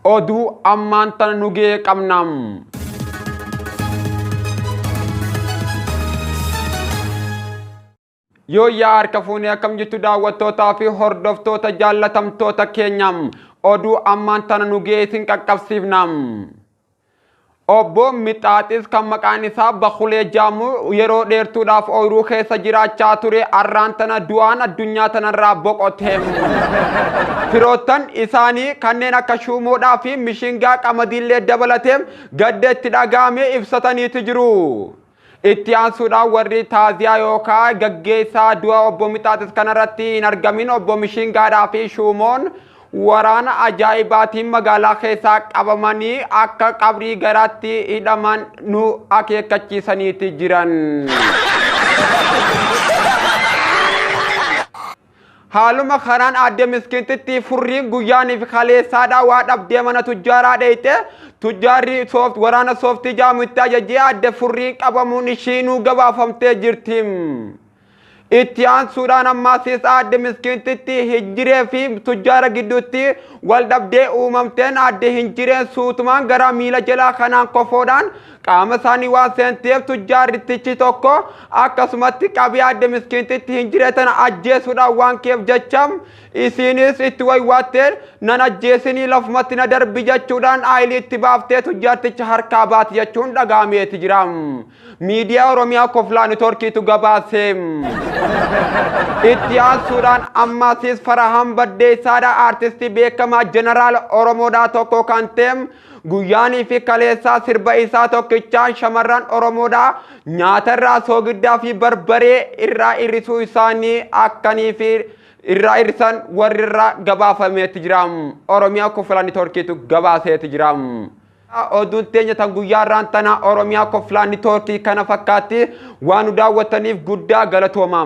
Oduu ammaan tana nu ga'e qabna. Yooyyaa harka fuunee akkam jirtu daawwattootaa fi hordoftoota jaallatamtoota keenya oduu ammaan tana nu ga'e isin qaqqabsiifna. Obbo Mixaaxis kan maqaan isaa Bakulee jedhamu yeroo dheertuudhaaf ooyiruu keessa jiraachaa ture arraan tana du'aan addunyaa tanarraa boqote. Firoottan isaanii kanneen akka shuumoodhaa fi mishingaa qamadiillee dabalatee gadda itti dhaga'ame ibsataniiti jiru. Itti aansuudhaan warri taaziyaa yookaan gaggeessaa du'a obbo Mixaaxis kanarratti hin argamin obbo Mishingaadhaa fi Shuumoon waraana ajaa'ibaatiin magaalaa keessaa qabamanii akka qabrii garaatti hidhaman nu akeekkachiisaniiti jiran. Haaluma kanaan aadde miskiintitti furriin guyyaanii fi kaleessaadhaa waa dhabdee mana tujjaaraa dheeyte tujjaarri sooft waraana sooftii jaamu itti ajajee aadde furriin qabamuun ishiinuu gabaafamtee jirti. Itti aansuudhaan ammaasiis aadde miskiintitti hinjiree fi tujjaara gidduutti wal dhabdee uumamteen aadde hinjireen suutumaan gara miila jalaa kanaan kofoodhaan qaama isaanii waan seenteef tujjaarrittichi tokko akkasumatti qabee aadde miskiintitti hinjiree tana ajjeesuudhaan waan keef jecha isiinis itti waywaattee nan ajjeesinii lafumatti na darbi jechuudhaan aayilii itti baaftee tujjaarticha harkaa baati jechuun dhaga'ameeti jira. Miidiyaa Oromiyaa Koflaa Niitoorkiitu gabaase. Itti aansuudhaan ammaasiis Farahaan Baddeessaadha aartistii beekamaa jeneraal Oromoodhaa tokko kan ta'e guyyaanii fi kaleessaa sirba isaa tokkichaan shamarran Oromoodhaa nyaatarraa soogiddaa fi barbaree irraa hir'isuu isaanii akkanii fi irraa hir'isan warri irraa gabaafameeti jira. Oromiyaa Koflaa Niitoorkiitu gabaaseeti jira. Oduun teenya tan guyyaa irraan tana Oromiyaa Koflaa Niitoorkii kana fakkaatti waan nu daawwattaniif guddaa galatoomaa.